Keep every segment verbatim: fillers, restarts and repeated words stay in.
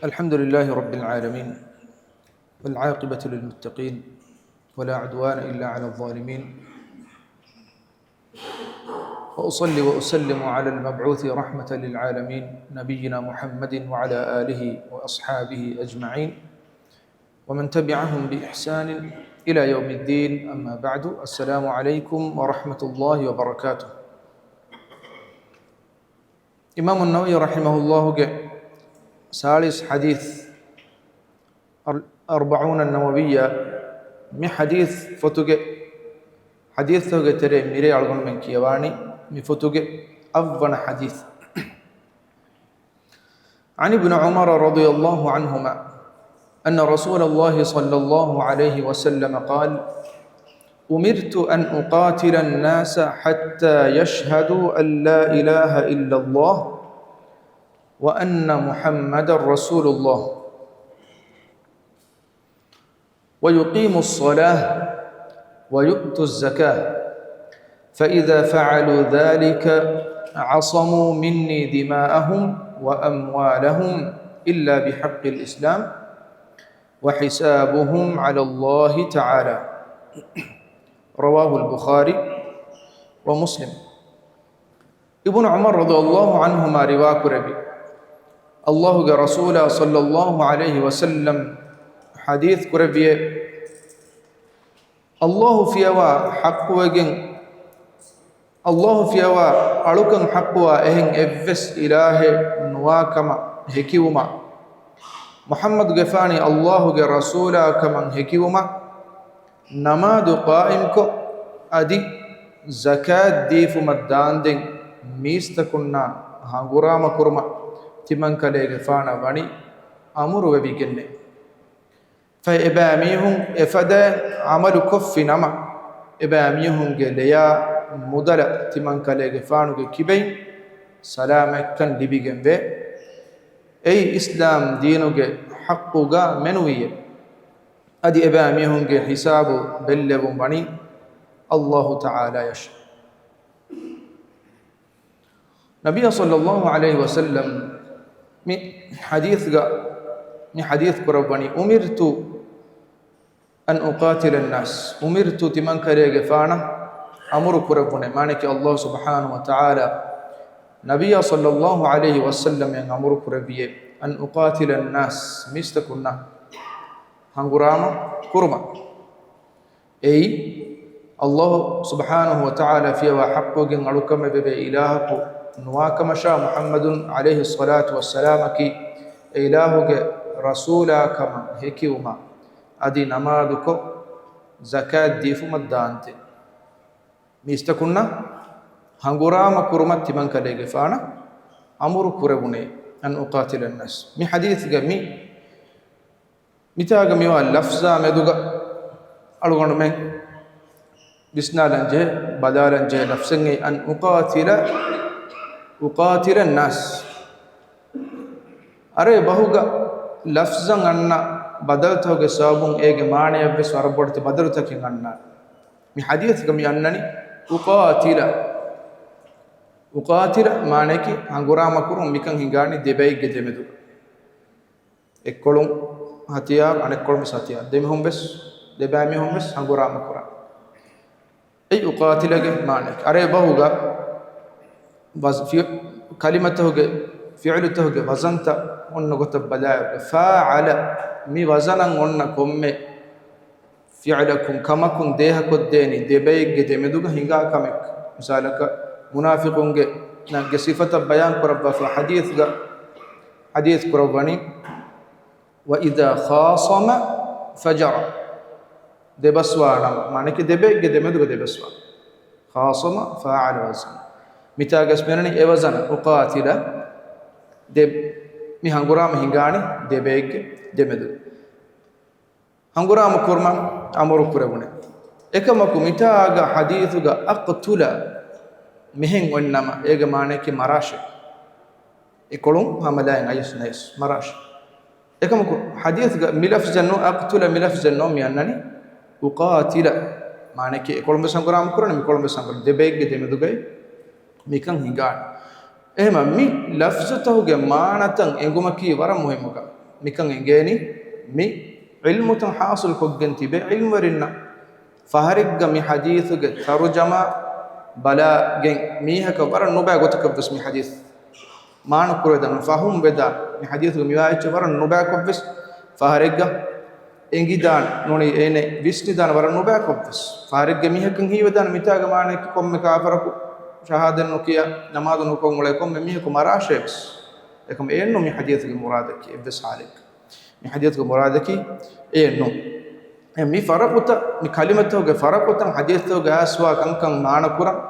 الحمد لله رب العالمين، والعاقبة للمتقين، ولا عدوان إلا على الظالمين، وأصلي وأسلم على المبعوث رحمة للعالمين، نبينا محمد وعلى آله وأصحابه أجمعين، ومن تبعهم بإحسان إلى يوم الدين، أما بعد، السلام عليكم ورحمة الله وبركاته. އިމާމު ނަވަވީ ރަޙިމަހުﷲގެ ސާޅީސް ޙަދީޘް، އަރް-، އަރްބަޢޫނަ ނަވަވިއްޔާ، މި ޙަދީޘް ފޮތުގެ ޙަދީޘްތަކުގެ ތެރޭ މިރޭ އަޅުގަނޑުމެން ކިޔަވާނީ މި ފޮތުގެ އަށްވަނަ ޙަދީޘް. عن ابن عمر رضي الله عنهما أن رسول الله صلى الله عليه وسلم قال: أمرت أن أقاتل الناس حتى يشهدوا أن لا إله إلا الله وأن محمدا رسول الله ويقيموا الصلاة ويؤتوا الزكاة، فإذا فعلوا ذلك عصموا مني دماءهم وأموالهم إلا بحق الإسلام وحسابهم على الله تعالى. رواه البخاري ومسلم. އިބުނު ޢުމަރު ރަޟިޔަﷲ ޢަންހުމާ ރިވާކުރެއްވި، ﷲގެ ރަސޫލާ ޞައްލަﷲ ޢަލައިހި ވަސައްލަމް ޙަދީޘް ކުރެއްވިއޭ، ﷲ ފިޔަވާ ޙައްޤުވެގެން، ﷲ ފިޔަވާ އަޅުކަން ޙައްޤުވާ އެހެން އެއްވެސް އިލާހެއް ނުވާ ކަމަށް ހެކިވުމަށް، މުޙައްމަދުގެފާނީ ﷲގެ ރަސޫލާ ކަމަށް ހެކިވުމަށް، ނަމާދު ޤާއިމްކޮށް، އަދި ޒަކާތް ދީފުމަށް ދާންދެން މީސްތަކުންނާ ހަނގުރާމަ ކުރުމަށް ތިމަންކަލޭގެފާނަށް ވަނީ އަމުރުވެވިގެންނެއް. ފަހެ އެބައިމީހުން އެފަދައިން ޢަމަލު ކޮށްފި ނަމަ، އެބައިމީހުންގެ ލެޔާ މުދަލަށް ތިމަންކަލޭގެފާނުގެ ކިބައިން ސަލާމަތްކަން ލިބިގެންވޭ. އެއީ އިސްލާމް ދީނުގެ ޙައްޤުގަ މެނުވިއެއް. އަދި އެބައިމީހުންގެ ޙިސާބު ބެއްލެވުން ވަނީ ﷲ ތަޢާލާޔަށް. ނަބިއްޔާ ޞައްލަﷲ ޢަލައިހި ވަސައްލަމް މި ޙަދީޘްގަ، މި ޙަދީޘް ކުރައްވަނީ، أمرت أن أقاتل الناس، أمرت، ތިމަންކަލޭގެފާނަށް އަމުރު ކުރެއްވުނޭ، މާނައަކީ ﷲ ސުބްޙާނަހޫ ވަތަޢާލާ ނަބިއްޔާ ޞައްލަﷲ ޢަލައިހި ވަސައްލަމް އަމުރު ކުރެއްވިއޭ، أن أقاتل الناس، މީސްތަކުންނާ ހަނގުރާމަ ކުރުމަށް. އެއީ، ﷲ ސުބްޙާނަހޫ ވަތަޢާލާ ފިޔަވާ ޙައްޤުވެގެން އަޅުކަމެއް ވެވޭ އިލާހަކު ނުވާކަމަށާ، މުޙައްމަދު ޢަލައިހިއްޞަލާތު ވައްސަލާމަކީ އެ އިލާހުގެ ރަސޫލާ ކަމަށް ހެކިވުމަށް، އަދި ނަމާދުކޮށް، ޒަކާތް ދީފުމަށް ދާންދެން މީސްތަކުންނަށް ހަނގުރާމަ ކުރުމަށް ތިމަންކަލޭގެފާނަށް އަމުރު ކުރެވުނޭ، أن أقاتل الناس. މި ޙަދީޘްގަ މި މިތާގަ މިވާ ލަފްޒާ މެދުގަ އަޅުގަނޑުމެން ވިސްނާލަން ޖެހޭ، ބަލާލަން ޖެހޭ ލަފްޒެއް، أن أقاتل، أقاتل الناس. އަރޭ ބަހުގަ ލަފްޒަށް އަންނަ ބަދަލުތަކުގެ ސަބަބުން އޭގެ މާނަޔަށްވެސް ވަރަށް ބޮޑެތި ބަދަލުތަކެއް އަންނާނެ. މި ޙަދީޘްގަ މި އަންނަނީ أقاتل، أقاتل މާނަޔަކީ ހަނގުރާމަ ކުރުން، މިކަން ހިނގާނީ ދެބައެއްގެ ދެމެދުގަ. އެއްކޮޅުން ހަތިޔާރު، އަނެއްކޮޅުން ވެސް ހަތިޔާރު. ދެމީހުން ވެސް، ދެބައިމީހުން ވެސް ހަނގުރާމަ ކުރާ. އެއީ އުޤާތިލަގެ މާނައަކީ. އަރޭ ބަހުގަ ވަޒް-، ފި-، ކަލިމަތަކުގެ، ފިޢުލުތަކުގެ ވަޒަންތައް އޮންނަ ގޮތަށް ބަލާއިރުގަ، ފާޢަލަ، މި ވަޒަނަށް އޮންނަ ކޮންމެ ފިޢުލަކުން، ކަމަކުން ދޭހަކޮށްދޭނީ ދެބައެއްގެ ދެމެދުގަ ހިނގާ ކަމެއް. މިސާލަކަށް، މުނާފިޤުންގެ ނަގެ ސިފަތައް ބަޔާން ކުރައްވާފަ ޙަދީޘްގަ، ޙަދީޘް ކުރައްވަނީ، وإذا خاصم فجر. ދެބަސްވާ ނަމަ، މާނައަކީ ދެބައެއްގެ ދެމެދުގަ ދެބަސްވާ. ޚާޞަމަ ފާޢަލަ ވަޒްނު. މިތާގަސް މިއަންނަނީ އެ ވަޒަނަށް، އުޤާތިލަ. ދެ-، މި ހަނގުރާމަ ހިނގާނީ ދެބައެއްގެ ދެމެދު. ހަނގުރާމަ ކުރުމަށް އަމުރު ކުރެވުނެ. އެކަމަކު މިތާގަ ޙަދީޘުގަ އަޤްތުލަ މިހެން އޮތްނަމަ، އޭގެ މާނައަކީ މަރާށޭ. އެކޮޅުން ހަމަލާއިން އައިސް ނައިސް މަރާށޭ. އެކަމަކު، ޙަދީޘްގަ މި ލަފްޒެއް ނޫން، އަޤްތުލަ މި ލަފްޒެއް ނޫން، މި އަންނަނީ އުޤާތިލަ. މާނައަކީ އެކޮޅުން ވެސް ހަނގުރާމަ ކުރަނީ، މިކޮޅުން ވެސް ހަނގުރާމަ، ދެބައެއްގެ ދެމެދުގައި މިކަން ހިނގާނެ. އެހެމަ މި ލަފްޒުތަކުގެ މާނަތައް އެނގުމަކީ ވަރަށް މުހިއްމު ކަމެއް. މިކަން އެނގޭނީ މި ޢިލްމުތައް ޙާޞިލް ކޮށްގެން ތިބޭ ޢިލްމުވެރިންނަށް ފަހަރެއްގަ މި ޙަދީޘުގެ ތަރުޖަމާ ބަލާގެން މީހަކަށް ވަރަށް ނުބައި ގޮތަކަށްވެސް މި ޙަދީޘް މާނަ ކުރެވިދާނެ، ފަހުމް ވެދާނެ. މި ޙަދީޘުގެ މިވާ އެއްޗެއް ވަރަށް ނުބައިކޮށްވެސް ފަހަރެއްގަ އެނގިދާނެ، ނޫނީ އޭނެ ވިސްނިދާނެ ވަރަށް ނުބައިކޮށްވެސް. ފަހަރެއްގަ މީހަކަށް ހީވެދާނެ މިތާގަ މާނައަކީ ކޮންމެ ކާފަރަކު ޝަހާދަތް ނުކިޔާ ނަމާދު ނުކޮށް އުޅޭ ކޮންމެ މީހަކު މަރާށޭވެސް. އެކަމަ އެއެއްނު މި ޙަދީޘުގެ މުރާދަކީ އެއްވެސް ޙާލެއްގަ. މި ޙަދީޘުގެ މުރާދަކީ އެއެއްނު. އެ މި ފަރަޤުތައް، މި ކަލިމަތަކުގެ ފަރަޤުތައް ޙަދީޘްތަކުގަ އައިސްވާ ކަންކަން މާނަކުރަން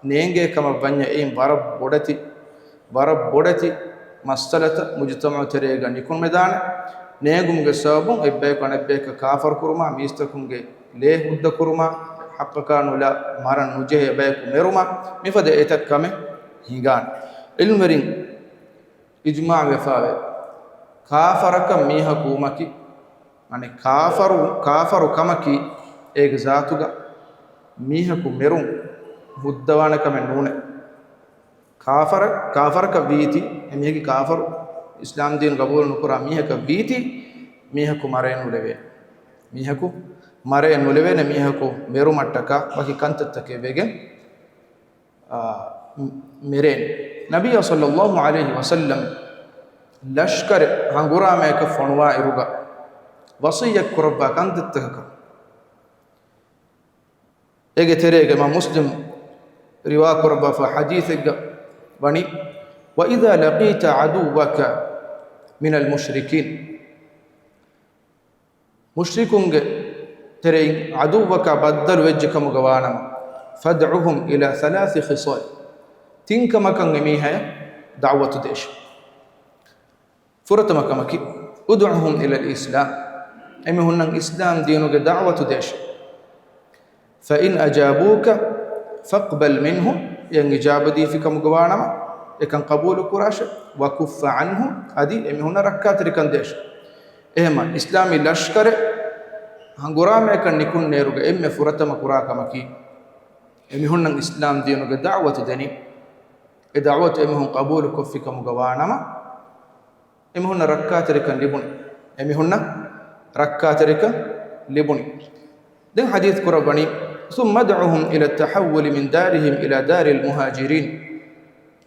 ނޭނގޭ ކަމަށް ވަންޏާ އެއިން ވަރަށް ބޮޑެތި، ވަރަށް ބޮޑެތި މައްސަލަތައް މުޖުތަމަޢު ތެރޭގަ ނިކުންމެދާނެ. ނޭނގުމުގެ ސަބަބުން އެއްބަޔަކު އަނެއްބަޔަކަށް ކާފަރު ކުރުމާ، މީސްތަކުންގެ ލޭ ހުއްދަ ކުރުމާ، ޙައްޤަކާ ނުލާ މަރަން ނުޖެހޭ ބަޔަކު މެރުމާ، މިފަދަ އެތައް ކަމެއް ހިނގާނެ. ޢިލްމުވެރިން އިޖްމާޢު ވެފައިވޭ. ކާފަރަކަށް މީހަކު ވުމަކީ، އަނެއް ކާފަރު، ކާފަރު ކަމަކީ އޭގެ ޒާތުގަ މީހަކު މެރުން ހުއްދަވާނެ ކަމެއް ނޫނޭ. ކާފަރަ، ކާފަރަކަށް ވީތީ، އެމީހަކީ ކާފަރު، އިސްލާމް ދީން ގަބޫލު ނުކުރާ މީހަކަށް ވީތީ، މީހަކު މަރައެއް ނުލެވޭނެ. މީހަކު މަރައެއް ނުލެވޭނެ، މީހަކު މެރުމަށްޓަކާ ވަކި ކަންތައްތަކެއް ވެގެން އާ، މެރޭނެ. ނަބިއްޔާ ޞައްލައްލާހު ޢަލައިހި ވަސައްލަމް ލަޝްކަރެއް ހަނގުރާމަޔަކަށް ފޮނުވާ އިރުގަ ވަޞިއްޔަތް ކުރައްވާ ކަންތައްތަކަކަށް އޭގެ ތެރޭގަ އިމާމް މުސްލިމް ރިވާ ކުރައްވާފަ ޙަދީޘެއްގަ ވަނީ، وإذا لقيت عدوك من المشركين، މުޝްރިކުންގެ ތެރެއިން ޢަދުއްވަކާ ބައްދަލު ވެއްޖެ ކަމުގަ ވާނަމަ، فادعهم إلى ثلاث خصال، ތިން ކަމަކަށް އެމީހާޔަށް ދަޢުވަތު ދޭށޭ. ފުރަތަމަ ކަމަކީ، ادعهم إلى الإسلام، އެމީހުންނަށް އިސްލާމް ދީނުގެ ދަޢުވަތު ދޭށޭ. فإن أجابوك فاقبل منهم، އެއަށް އިޖާބަ ދީފި ކަމުގަ ވާނަމަ، އެކަން ޤަބޫލު ކުރާށޭ. وكف عنهم، އަދި އެމީހުންނަށް ރައްކާތެރިކަން ދޭށޭ. އެހެންމަ، އިސްލާމީ ލަޝްކަރެއް ހަނގުރާމަޔަކަށް ނިކުންނޭރުގަ އެންމެ ފުރަތަމަ ކުރާ ކަމަކީ، އެމީހުންނަށް އިސްލާމް ދީނުގެ ދަޢުވަތު ދެނީ. އެ ދަޢުވަތު އެމީހުން ޤަބޫލު ކޮށްފި ކަމުގަ ވާނަމަ، އެމީހުންނަށް ރައްކާތެރިކަން ލިބުނީ. އެމީހުންނަށް ރައްކާތެރިކަން ލިބުނީ. ދެން ޙަދީޘް ކުރައްވަނީ، ثم ادعهم إلى التحول من دارهم إلى دار المهاجرين.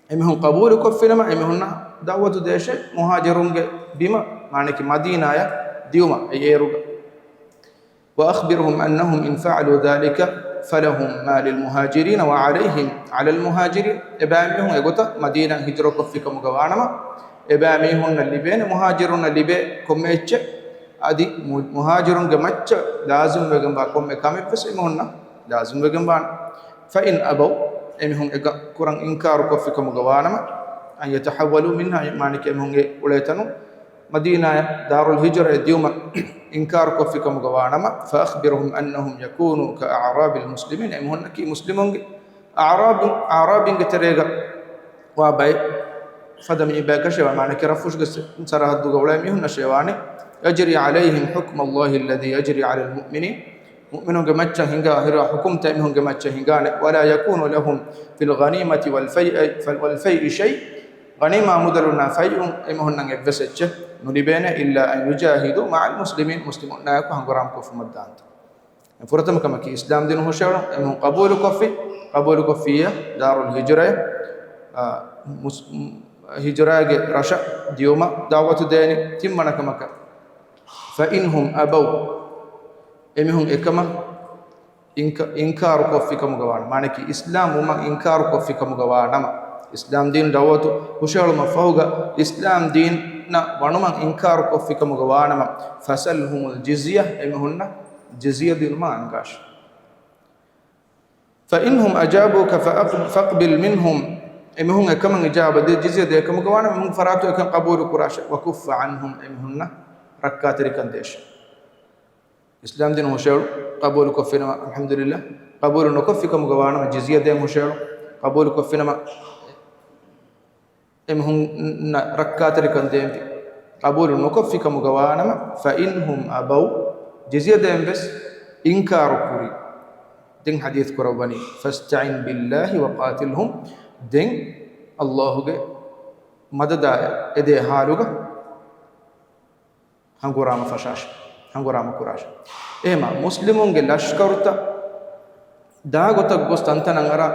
އެމީހުން ޤަބޫލު ކޮށްފިނަމަ، އެމީހުންނަށް ދަޢުވަތު ދޭށޭ މުހާޖިރުންގެ ބިމަށް، މާނައަކީ މަދީނާޔަށް ދިޔުމަށް އެ އޭރުގަ. وأخبرهم أنهم إن فعلوا ذلك فلهم ما للمهاجرين وعليهم على المهاجرين. އެބައިމީހުން އެގޮތަށް މަދީނާ ހިޖުރަކޮށްފި ކަމުގަ ވާނަމަ، އެބައިމީހުންނަށް ލިބޭނެ މުހާޖިރުންނަށް ލިބޭ ކޮންމެ އެއްޗެއް، އަދި މު، މުހާޖިރުންގެ މައްޗަށް ލާޒިމްވެގެންވާ ކޮންމެ ކަމެއްވެސް އެމީހުންނަށް ލާޒިމްވެގެންވާނެ. فإن أبوا، އެމީހުން އެކަން ކުރަން އިންކާރު ކޮށްފި ކަމުގަ ވާނަމަ، أن يتحولوا منها، މާނައަކީ އެމީހުން އެ އުޅޭ ތަނުން މަދީނާޔަށް ދާރުލް ހިޖުރައަށް ދިޔުމަށް އިންކާރު ކޮށްފި ކަމުގަ ވާނަމަ، فأخبرهم أنهم يكونوا كأعراب المسلمين، އެމީހުންނަކީ މުސްލިމުންގެ އަޢްރާބު، އަޢްރާބީންގެ ތެރޭގަ ވާ ބައެއް ފަދަ މީހެއް ބަޔަކަށޭ ވާ، މާނައަކީ ރަށްފުށުގެ ސަ، ސަރަހައްދުގަ އުޅޭ މީހުންނަށޭ ވާނެ. يجري عليهم حكم الله الذي يجري على المؤمنين، މުއުމިނުންގެ މައްޗަށް ހިނގާ ހިރާ ޙުކުމްތައް އެމީހުންގެ މައްޗަށް ހިނގާނެ. ولا يكون لهم في الغنيمة والفيء، والفيء شيء، ޣަނީމާ މުދަލުންނާ ފައިއުން އެމީހުންނަށް އެއްވެސް އެއްޗެއް ނުލިބޭނެ. إلا أن يجاهدوا مع المسلمين، މުސްލިމުންނާއެކު ހަނގުރާމަ ކޮށްފުމަށް ދާންތަ. ފުރަތަމަ ކަމަކީ އިސްލާމް ދީނު ހުށައެޅުން، އެމީހުން ޤަބޫލުކޮށްފި، ޤަބޫލުކޮށްފިއްޔާ ދާރުލް ހިޖުރައަށް، އާ، މުސް، މު، ހިޖުރާގެ ރަށަށް ދިޔުމަށް ދަޢުވަތު ދޭނެ. ތިންވަނަ ކަމަކަށް، فإن هم أبوا، އެމީހުން އެކަމަށް އިންކަ، އިންކާރު ކޮށްފި ކަމުގަ ވާނަމަ، މާނައަކީ އިސްލާމް ވުމަށް އިންކާރު ކޮށްފި ކަމުގަ ވާނަމަ، އިސްލާމް ދީން ދަޢުވަތު ހުށައެޅުމަށް ފަހުގަ އިސްލާމް ދީނަށް ވަނުމަށް އިންކާރު ކޮށްފި ކަމުގަ ވާނަމަ، فسلهم الجزية، އެމީހުންނަށް ޖިޒްޔަ ދިނުމަށް އަންގާށޭ. فإن هم أجابوك فأق، فاقبل منهم، އެމީހުން އެކަމަށް އިޖާބަ ދޭ، ޖިޒްޔަ ދޭ ކަމުގަ ވާނަމަ، އެމީހުން ފަރާތުން އެކަން ޤަބޫލު ކުރާށޭ. وكف عنهم، އެމީހުންނަށް ރައްކާތެރިކަން ދޭށޭ. އިސްލާމް ދީނު ހުށައެޅުން، ޤަބޫލު ކޮށްފިނަމަ، އަލްޙަމްދުލިއްލާހް. ޤަބޫލު ނުކޮށްފި ކަމުގަ ވާނަމަ، ޖިޒްޔަ ދޭން ހުށައެޅުން، ޤަބޫލު ކޮށްފިނަމަ، އެމީހުންނަށް ރައްކާތެރިކަން ދޭން ވީ. ޤަބޫލު ނުކޮށްފި ކަމުގަ ވާނަމަ، فإن هم أبوا، ޖިޒްޔަ ދޭން ވެސް އިންކާރު ކުރީ. ދެން ޙަދީޘް ކުރައްވަނީ، فاستعن بالله وقاتلهم، ދެން ﷲ ގެ މަދަދާއެ އެދޭ ޙާލުގަ ހަނގުރާމަ ފަށާށި، ހަނގުރާމަ ކުރާށި. އެހެމަ މުސްލިމުންގެ ލަޝްކަރުތައް ދާ ގޮތަށް ގޮސް ތަންތަނަށް އަރާ،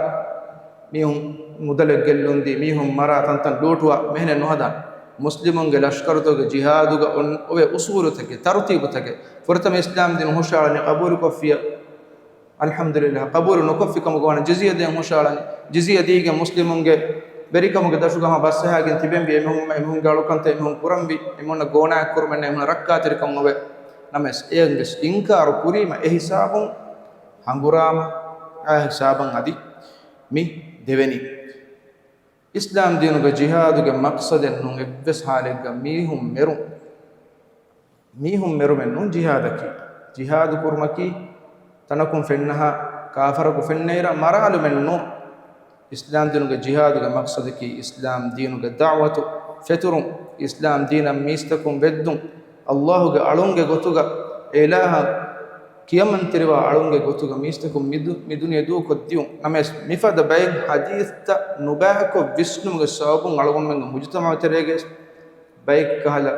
މީހުން މުދަލެއް ގެއްލުންދީ، މީހުން މަރާ، ތަންތަން ލޫޓުވާ، މިހެނެއް ނުހަދާނެ. މުސްލިމުންގެ ލަޝްކަރުތަކުގެ ޖިހާދުގަ އޮން އޮވޭ އުސޫލުތަކެއް، ތަރުތީބުތަކެއް ފުރަތަމަ އިސްލާމް ދީން ހުށައަޅަނީ ޤަބޫލުކޮށްފިޔަ. އަލްޙަމްދުލިއްލާހް، ޤަބޫލު ނުކޮށްފި ކަމުގަ ވާނެ. ޖިޒިޔަ ދޭން ހުށައަޅަނީ. ޖިޒިޔަ ދީގެން މުސްލިމުންގެ ވެރިކަމުގެ ދަށުގަ ހަމަ ބަސްއަހާގެން ތިބެންވީ. އެމީހުން، އެމީހުންގެ އަޅުކަންތައް އެމީހުން ކުރަންވީ. އެމީހުންނަށް ގޯނާ ކުރުމެއް ނެތް، އެމީހުންނަށް ރައްކާތެރިކަން އޮވޭ. ނަމަވެސް އެއަށްވެސް އިންކާރު ކުރީމަ އެ ހިސާބުން ހަނގުރާމަ، އާ ހިސާބަށް އަދި މި ދެވެނީ. އިސްލާމް ދީނުގެ ޖިހާދުގެ މަޤްޞަދެއް ނޫން އެއްވެސް ޙާލެއްގަ މީހުން މެރުން. މީހުން މެރުމެއް ނޫން ޖިހާދަކީ. ޖިހާދު ކުރުމަކީ ތަނަކުން ފެންނަހާ ކާފަރަކު ފެންނައިރަށް މަރާލުމެއް ނޫން. އިސްލާމް ދީނުގެ ޖިހާދުގެ މަޤްޞަދަކީ އިސްލާމް ދީނުގެ ދަޢުވަތު ފެތުރުން، އިސްލާމް ދީނަށް މީސްތަކުން ވެއްދުން، ﷲ ގެ އަޅުންގެ ގޮތުގަ އެ އިލާހަށް ކިޔަމަންތެރިވާ އަޅުންގެ ގޮތުގަ މީސްތަކުން މި ދު-، މި ދުނިޔެ ދޫކޮށްދިޔުން. ނަމަވެސް މިފަދަ ބައެއް ޙަދީޘްތައް ނުބައިކޮށް ވިސްނުމުގެ ސަބަބުން އަޅުގަނޑުމެންގެ މުޖުތަމަޢު ތެރޭގައި ބައެއްކަހަލަ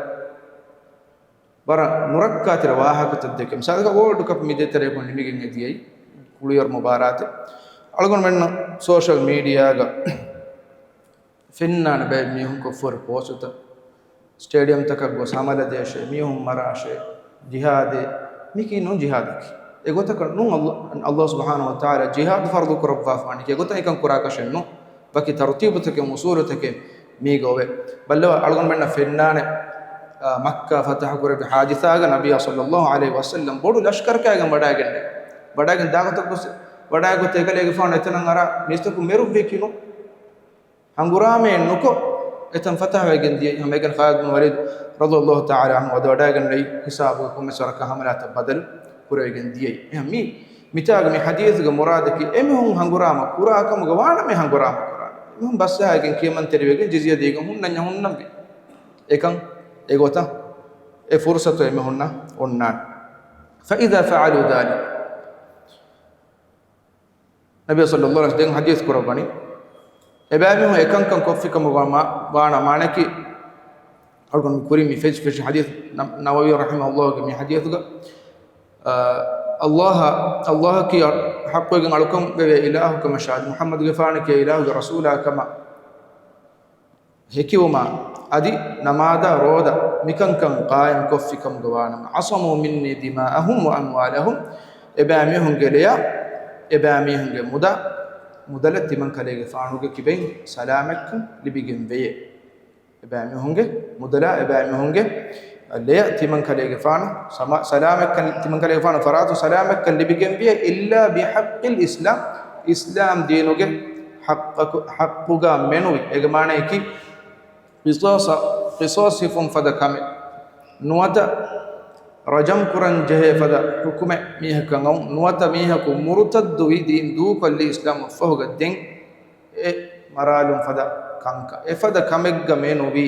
ވަރަށް ނުރައްކާތެރި ވާހަކަތައް ދެކެ. މިސާލަކަށް ވޯލްޑް ކަޕް މިދޭތެރޭ ނިމިގެން އެދިޔައީ ކުޅިވަރު މުބާރާތެއް. އަޅުގަނޑުމެންނަށް ސޯޝަލް މީޑިއާގަ ފެންނާނެ ބައެއް މީހުން ކޮށްފަ ހުރި ޕޯސްޓުތައް، ސްޓޭޑިއަމްތަކަށް ގޮސް ހަމަލަ ދޭށޭ، މީހުން މަރާށޭ، ޖިހާދޭ. މީކީ ނޫން ޖިހާދަކީ. އެގޮތަކަށް ނޫން ﷲ، ﷲ ސުބްޙާނަހޫ ވަތަޢާލާ ޖިހާދު ފަރުޟު ކުރައްވާފާނީ އެގޮތަށް އެކަން ކުރާކަށެއް ނޫން. ވަކި ތަރުތީބުތަކެއް، އުސޫލުތަކެއް މީގަ އޮވޭ. ބައްލަވާ، އަޅުގަނޑުމެންނަށް ފެންނާނެ، އާ، މައްކާ ފަތަޙު ކުރެއްވި ޙާދިސާގަ ނަބިއްޔާ ޞައްލައްލާހު ޢަލައިހި ވަސައްލަމް ބޮޑު ލަޝްކަރަކާގެން ވަޑައިގެންނެވި. ވަޑައިގެން ދާގޮތަށް ގޮސް، ވަޑައިގަތު އެކަލޭގެފާނު އެތަނަށް އަރާ މީސްތަކުން މެރުއްވީކީ ނޫން. ހަނގުރާމައެއް ނުކޮށް، އެތަން ފަތަޙުވެގެން ދިޔައީ. ހަމައެކަނި ޚާލިދު ބިން ވަލީދު ރަޟިޔައްލާހު ތަޢާލާ ޢަންހު އަދި ވަޑައިގެންނެވި ހިސާބުގަ ކޮންމެސް ވަރަކަށް ހަމަލާތައް ބަދަލު ކުރެވިގެން ދިޔައީ. އެހެން މި، މިތާގަ މި ޙަދީޘުގެ މުރާދަކީ އެމީހުން ހަނގުރާމަ ކުރާ ކަމުގަ ވާނަމޭ ހަނގުރާމަ ކުރާނެ. އެމީހުން ބަސްއަހާގެން ކިޔަމަންތެރިވެގެން ޖިޒިޔަ ދީގެން ހުންނަންޏާ ހުންނަންވީ. އެކަން އެގޮތަށް އެ ފުރުޞަތު އެމީހުންނަށް އޮންނާނެ. فإذا فعلوا ذلك، ނަބީ ޞައްލައްލާހު ޢަލައިހި ވަސައްލަމް ދެން ޙަދީޘް ކުރައްވަނީ، އެބައިމީހުން އެކަންކަން ކޮށްފި ކަމުގަ މާ-، ވާނަމާ، މާނައަކީ، އަޅުގަނޑު ކުރިން މި ފެށި ފެށި ޙަދީޘް ނަ-، ނަވަވީ ރަޙިމަހުﷲގެ މި ޙަދީޘުގަ، އާ، ﷲ، ﷲ ކީ ޙައްޤުވެގެން އަޅުކަން ވެވޭ އިލާހު ކަމަށާ، މުޙައްމަދުގެފާނަކީ އިލާހުގެ ރަސޫލާ ކަމަށް ހެކިވުމާ، އަދި ނަމާދާ ރޯދަ މިކަންކަން ޤާއިމް ކޮށްފި ކަމުގަ ވާނަމަ، عصموا مني دماءهم وأموالهم، އެބައިމީހުންގެ ލެޔާ، އެބައިމީހުންގެ މުދާ، މުދަލަށް ތިމަން ކަލޭގެފާނުގެ ކިބައިން ސަލާމަތްކަން ލިބިގެން ވެޔޭ. އެބައިމީހުންގެ މުދަލާ، އެބައިމީހުންގެ ލެޔަށް ތިމަން ކަލޭގެފާނު ސަމާ-، ސަލާމަތްކަން، ތިމަން ކަލޭގެފާނު ފަރާތުން ސަލާމަތްކަން ލިބިގެން ވިޔަ، إلا بحق الإسلام، އިސްލާމް ދީނުގެ ޙައްޤަކު-، ޙައްޤުގަ މެނުވި. އޭގެ މާނައަކީ، ޤިޞާޞަ-، ޤިޞާޞް ހިފުން ފަދަ ކަމެއް ނުވަތަ، ރަޖަމް ކުރަން ޖެހޭ ފަދަ ޙުކުމެއް މީހަކަށް އައުން ނުވަތަ، މީހަކު މުރުތައްދުވި ދީން ދޫކޮށްލި އިސްލާމް އުފަހުގަ ދެން އެ މަރާލުން ފަދަ ކަންކަން، އެފަދަ ކަމެއްގަ މެނުވީ.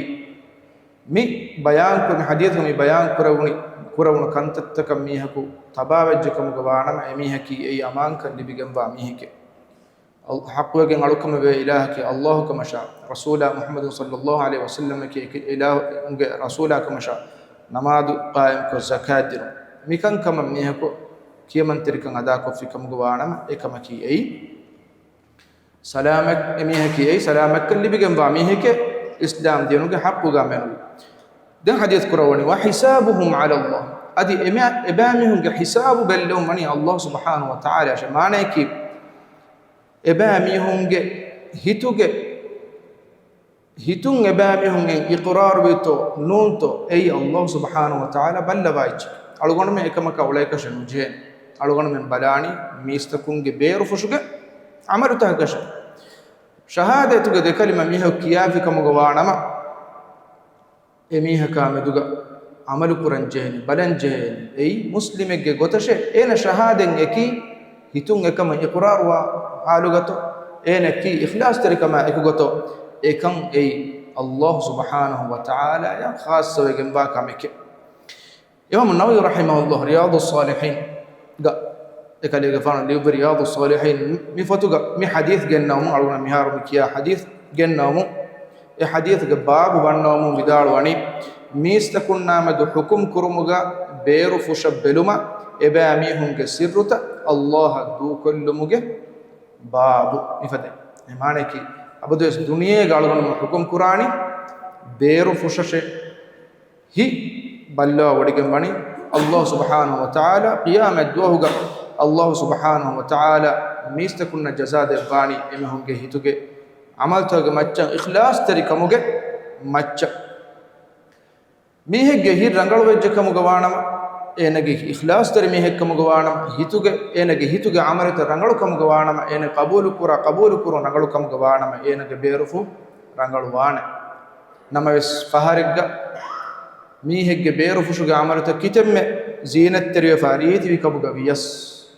މި ބަޔާންކުރި ޙަދީޘު މި ބަޔާން ކުރެވުނި، ކުރެވުނު ކަންތައްތަކަށް މީހަކު ތަބާވެއްޖެ ކަމުގަ ވާނަމަ، އެމީހަކީ އެއީ އަމާންކަން ލިބިގެންވާ މީހެކޭ. އަލް-، ޙައްޤުވެގެން އަޅުކަމެއް ވޭ އިލާހަކީ ﷲ ކަމަށާ، ރަސޫލާ މުޙައްމަދު ޞައްލައްލާހު ޢަލައިހި ވަސައްލަމަކީ އެކި-، އިލާހުގެ ރަސޫލާ ކަމަށާ، ނަމާދު ޤާއިމްކޮށް ޒަކާތް ދިނުން. މިކަންކަމަށް މީހަކު ކިޔަމަންތެރިކަން އަދާކޮށްފި ކަމުގަ ވާނަމަ، އެކަމަކީ އެއީ ސަލާމަތް، އެމީހަކީ އެއީ ސަލާމަތްކަން ލިބިގެންވާ މީހެކޭ، އިސްލާމް ދީނުގެ ޙައްޤުގަ މެނުވި. ދެން ޙަދީޘް ކުރައްވަނީ، وحسابهم على الله، އަދި އެމެ-، އެބައިމީހުންގެ ޙިސާބު ބެއްލެވުން ވަނީ ﷲ ސުބްޙާނަހޫ ވަތަޢާލާއަށޭ. މާނައަކީ، އެބައިމީހުންގެ ހިތުގެ، ހިތުން އެބައިމީހުން އެ އިޤްރާރުވީތޯ ނޫންތޯ، އެއީ ﷲ ސުބްޙާނަހޫ ވަތަޢާލާ ބައްލަވާ އެއްޗެއް. އަޅުގަނޑުމެން އެކަމަކަށް އުޅޭކަށެއް ނުޖެހޭނެ. އަޅުގަނޑުމެން ބަލާނީ މީސްތަކުންގެ ބޭރުފުށުގެ ޢަމަލުތަކަކަށެއް. ޝަހާދަތުގެ ދެ ކަލިމަ މީހަކު ކިޔާފި ކަމުގަ ވާނަމަ، އެމީހަކާ މެދުގަ ޢަމަލު ކުރަން ޖެހޭނެ، ބަލަން ޖެހޭނެ. އެއީ މުސްލިމެއްގެ ގޮތަށޭ. އޭނަ ޝަހާދަތް އެކީ ހިތުން އެކަމަށް އިޤްރާރުވާ ޙާލުގަތޯ، އޭނަ އެކީ އިޚްލާޞްތެރިކަމާ އެކުގަތޯ، އެކަން އެއީ ﷲ ސުބްޙާނަހޫ ވަތަޢާލާއަށް ޚާއްޞަވެގެންވާ ކަމެކޭ. އިމާމު ނަވަވީ ރަޙިމަހުﷲ ރިޔާޟުއްޞާލިޙީންގަ އެކަލޭގެފާނު ލިޔުއްވި ރިޔާޟުއްޞާލިޙީން މި ފޮތުގަ މި ޙަދީޘް ގެންނަވަމުން، އަޅުގަނޑު މިހާރު މި ކިޔާ ޙަދީޘް ގެންނަވަމުން، އެ ޙަދީޘްގެ ބާބު ވަންނަވަމުން ވިދާޅުވަނީ، މީސްތަކުންނާމެދު ޙުކުމް ކުރުމުގަ ބޭރު ފުށަށް ބެލުމަށް އެބައިމީހުންގެ ސިއްރުތައް ﷲ އަށް ދޫކޮށްލުމުގެ ބާބު މިފަދައިން. އެ މާނަޔަކީ، އަބަދުވެސް ދުނިޔޭގަ އަޅުގަނޑުމެން ޙުކުމް ކުރާނީ ބޭރު ފުށަށޭ. ހިތް ބައްލަވާ ވޮޑިގެން ވަނީ ﷲ ސުބްޙާނަހޫ ވަތަޢާލާ ޤިޔާމަތް ދުވަހުގަ ﷲ ސުބްޙާނަހޫ ވަތަޢާލާ މީސްތަކުންނަށް ޖަޒާ ދެއްވާނީ އެމީހުންގެ ހިތުގެ ޢަމަލުތަކުގެ މައްޗަށް، އިޚްލާޞްތެރިކަމުގެ މައްޗަށް. މީހެއްގެ ހިތް ރަނގަޅުވެއްޖެ ކަމުގަ ވާނަމަ، އޭނަގެ އިޚްލާޞްތެރި މީހެއް ކަމުގަ ވާނަމަ، ހިތުގެ، އޭނަގެ ހިތުގެ ޢަމަލުތައް ރަނގަޅު ކަމުގަ ވާނަމަ، އޭނަ ޤަބޫލު ކުރާ، ޤަބޫލު ކުރުން ރަނގަޅު ކަމުގަ ވާނަމަ، އޭނަގެ ބޭރުފުށް ރަނގަޅު ވާނެ. ނަމަވެސް، ފަހަރެއްގަ މީހެއްގެ ބޭރުފުށުގެ ޢަމަލުތައް ކިތަންމެ ޒީނަތްތެރިވެފަ ރީތިވި ކަމުގަ ވިޔަސް،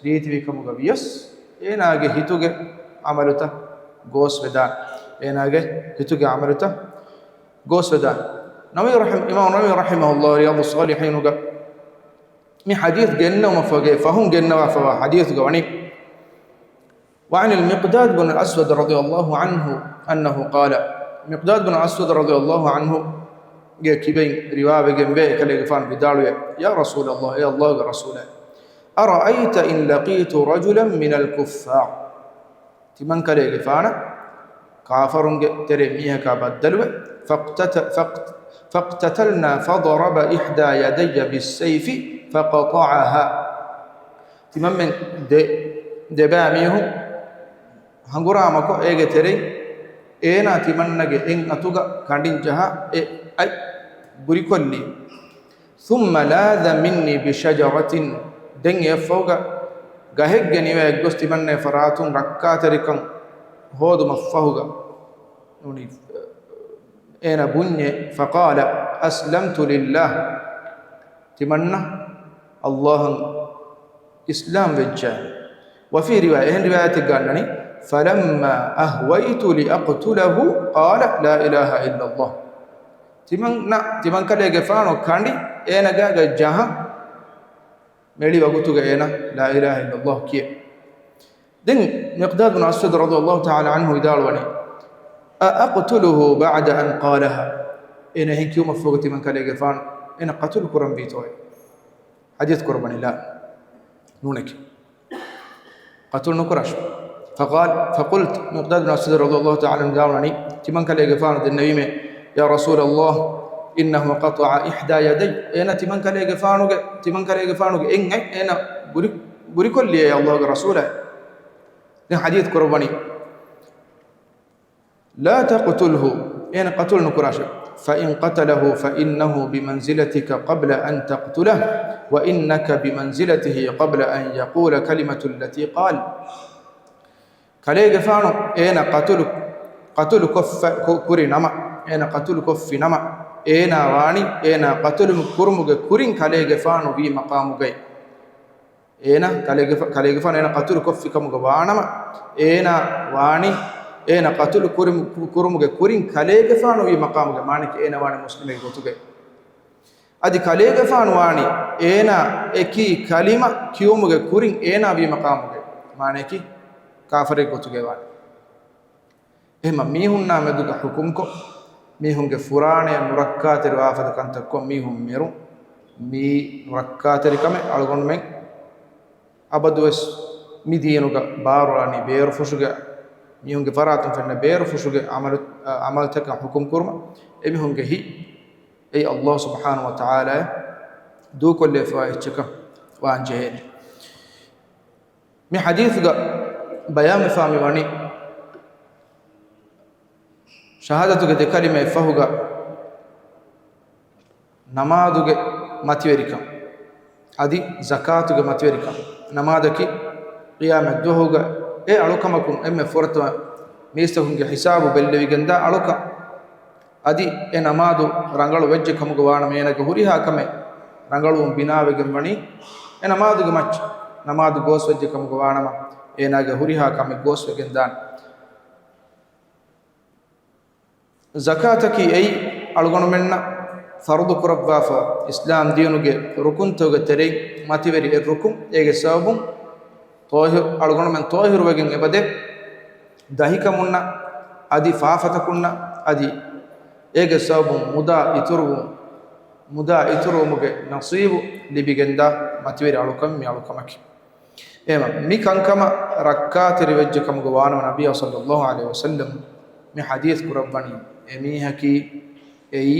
ރީތިވި ކަމުގަ ވިޔަސް، އޭނާގެ ހިތުގެ ޢަމަލުތައް ގޯސްވެދާނެ. އޭނާގެ ހިތުގެ ޢަމަލުތައް ގޯސްވެދާނެ. ނަވަވީ ރަޙިމް-، އިމާމު ނަވަވީ ރަޙިމަހުﷲ ރިޔާޟުއްޞާލިޙީނުގަ މި ޙަދީޘް ގެންނެވުމަށްފަހުގައި ފަހުން ގެންނަވާފަވާ ޙަދީޘްގަ ވަނީ، وعن المقداد بن الأسود رضي الله عنه أنه قال، މިޤްދާދު ބިން އަސްވަދު ރަޟިޔަﷲ ޢަންހުގެ ކިބައިން ރިވާވެގެންވޭ، އެކަލޭގެފާނު ވިދާޅުވޭ، يا رسول الله، އޭ ﷲގެ ރަސޫލާ، أرأيت إن لقيت رجلا من الكفار، ތިމަންކަލޭގެފާނަށް ކާފަރުންގެ ތެރޭ މީހަކާ ބައްދަލުވެ، فاقتت-، فاقت-، فاقتتلنا فضرب إحدى يدي بالسيف فقطعها. ތިމަންމެން ދެ-، ދެބައި މީހުން ހަނގުރާމަކޮށް، އޭގެ ތެރެއިން އޭނާ ތިމަންނަގެ އެއް އަތުގަ ކަނޑިން ޖަހާ އެ އަތް ބުރިކޮށްލީ. ثم لاذ مني بشجرة، ދެން އެއަށްފަހުގަ ގަހެއްގެ ނިވައަށް ގޮސް ތިމަންނަގެ ފަރާތުން ރައްކާތެރިކަން ހޯދުމަށްފަހުގަ ނޫނީ އޭނާ ބުންޏޭ، فقال أسلمت لله، ތިމަންނަ ﷲ އަށް އިސްލާމް ވެއްޖެ. وفي رواية، އެހެން ރިވާޔަތެއްގަ އަންނަނީ، فلما أهويت لأقتله قال لا إله إلا الله. ތިމަންނަ، ތިމަންކަލޭގެފާނު ކަނޑި އޭނާގާގަ ޖަހަން މެޅި ވަގުތުގަ އޭނާ لا إله إلا الله ކިޔޭ. ދެން މިޤްދާދު ބިން އަސްވަދު ރަޟިޔަﷲ ތަޢާލާ ޢަންހު ވިދާޅުވަނީ، أأقتله بعد أن قالها؟ އޭނަ އެހެން ކިޔުމަށްފަހުގަ ތިމަންކަލޭގެފާނު އޭނަ ޤަތުލު ކުރަންވީތޯއޭ؟ ޙަދީޘް ކުރައްވަނީ ލާ، ނޫނެކޭ. ޤަތުލު ނުކުރާށޭ. فقال، فقلت، މިޤްދާދު ބިން އަސްވަދު ރަޟިޔަﷲ ތަޢާލާ ޢަންހު ވިދާޅުވަނީ، ތިމަންކަލޭގެފާނު ދެންނެވީމޭ، يا رسول الله، إنه قطع إحدى يدي، އޭނަ ތިމަންކަލޭގެފާނުގެ، ތިމަންކަލޭގެފާނުގެ އެއް އަތް އޭނަ ބުރި، ބުރިކޮށްލިއޭ ﷲގެ ރަސޫލާ. ދެން ޙަދީޘް ކުރައްވަނީ، لا تقتله، އޭނަ ޤަތުލު ނުކުރާށޭ. فإن قتله فإنه بمنزلتك قبل أن تقتله، وإنك بمنزلته قبل أن يقول كلمة التي قال. ކަލޭގެފާނު އޭނަ ޤަތުލު، ޤަތުލު ކޮށްފަ، ކު، ކުރި ނަމަ، އޭނަ ޤަތުލު ކޮށްފި ނަމަ، އޭނާ ވާނީ އޭނާ ޤަތުލު ކުރުމުގެ ކުރިން ކަލޭގެފާނު ވީ މަޤާމުގައި. އޭނާ ކަލޭގެފާ، ކަލޭގެފާނު އޭނާ ޤަތުލު ކޮށްފި ކަމުގަ ވާނަމަ، އޭނާ ވާނީ އޭނާ ޤަތުލު ކުރި، ކުރުމުގެ ކުރިން ކަލޭގެފާނު ވީ މަޤާމުގައި، މާނައަކީ އޭނާ ވާނީ މުސްލިމެއްގެ ގޮތުގައި. އަދި ކަލޭގެފާނު ވާނީ އޭނާ އެކީ ކަލިމަ ކިޔުމުގެ ކުރިން އޭނާ ވީ މަޤާމުގައި، މާނައަކީ ކާފަރެއްގެ ގޮތުގައި ވާނީ. އެހެންމަ މީހުންނާ މެދުގަ ޙުކުމްކޮށް، މީހުންގެ ފުރާނަޔަށް ނުރައްކާތެރިވާފަދަ ކަންތައްކޮށް، މީހުން މެރުން، މީ ނުރައްކާތެރިކަމެއް އަޅުގަނޑުމެން އަބަދުވެސް މި ދީނުގަ ބާރުލާނީ ބޭރުފުށުގެ، މީހުންގެ ފަރާތުން ފެންނަ ބޭރުފުށުގެ ޢަމަލު، ޢަމަލުތަކަށް ޙުކުމް ކުރުމަށް. އެމީހުންގެ ހިތް އެއީ ﷲ ސުބްޙާނަހޫ ވަތަޢާލާ ދޫކޮށްލައިފަވާ އެއްޗަކަށް ވާން ޖެހޭނެ. މި ޙަދީޘްގަ ބަޔާންވެފާ މި ވަނީ، ޝަހާދަތުގެ ދެ ކަލިމައެއް ފަހުގަ ނަމާދުގެ މަތިވެރިކަން، އަދި ޒަކާތުގެ މަތިވެރިކަން. ނަމާދަކީ ޤިޔާމަތް ދުވަހުގަ އެ އަޅުކަމަކުން އެންމެ ފުރަތަމަ މީސްތަކުންގެ ހިސާބު ބެއްލެވިގެންދާ އަޅުކަން. އަދި އެ ނަމާދު ރަނގަޅު ވެއްޖެ ކަމުގަ ވާނަމަ، އޭނާގެ ހުރިހާ ކަމެއް ރަނގަޅުވުން ބިނާވެގެން ވަނީ އެ ނަމާދުގެ މައްޗަށް. ނަމާދު ގޯސްވެއްޖެ ކަމުގަ ވާނަމަ، އޭނާގެ ހުރިހާ ކަމެއް ގޯސްވެގެން ދާނެ. ޒަކާތަކީ އެއީ އަޅުގަނޑުމެންނަށް ފަރުޟު ކުރައްވާފަ އިސްލާމް ދީނުގެ ރުކުންތަކުގެ ތެރެއިން މަތިވެރި އެއް ރުކުން. އޭގެ ސަބަބުން ޠާހިރު، އަޅުގަނޑުމެން ޠާހިރުވެގެން އެބަދޭ ދަހިކަމުންނަށް އަދި ފާފަތަކުންނަށް އަދި އޭގެ ސަބަބުން މުދާ އިތުރުވުން، މުދާ އިތުރުވުމުގެ ނަސީބު ލިބިގެންދާ މަތިވެރި އަޅުކަން މި އަޅުކަމަކީ. އެހެން މި ކަންކަމަށް ރައްކާތެރިވެއްޖެ ކަމުގަ ވާނަމަ، ނަބިއްޔާ ޞައްލައްލާހު ޢަލައިހި ވަސައްލަމް މި ޙަދީޘް ކުރައްވަނީ، އެމީހަކީ އެއީ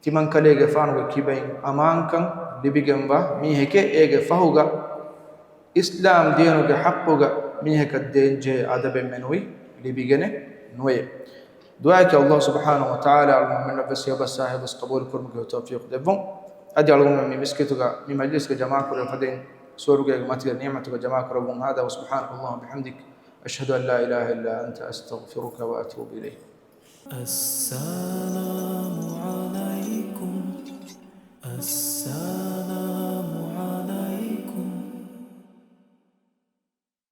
ތިމަންކަލޭގެފާނުގެ ކިބައިން އަމާންކަން ލިބިގެންވާ މީހެކޭ، އޭގެ ފަހުގަ އިސްލާމް ދީނުގެ ޙައްޤުގަ މީހަކަށް ދޭންޖެހޭ އަދަބެއް މެނުވީ ލިބިގެނެއް ނުވޭ. ދުޢާއަކީ ﷲ ސުބްޙާނަހު ވަތަޢާލާ އަޅުގަނޑުމެންނަށްވެސް އެބަސް ސާހިބުސް ޤަބޫލުކުރުމުގެ ތައުފީޤު ދެއްވުން. އަދި އަޅުގަނޑުމެން މި މިސްކިތުގަ މި މަޖްލިސްގެ ޖަމާކުރެވޭ ފަދައިން ސުވަރުގޭގެ މަތިގެ ނިޢުމަތުގަ ޖަމާކުރައްވުން. هذا وسبحانك اللهم وبحمدك، أشهد أن لا إله إلا أنت، أستغفرك وأتوب إليك. السلام.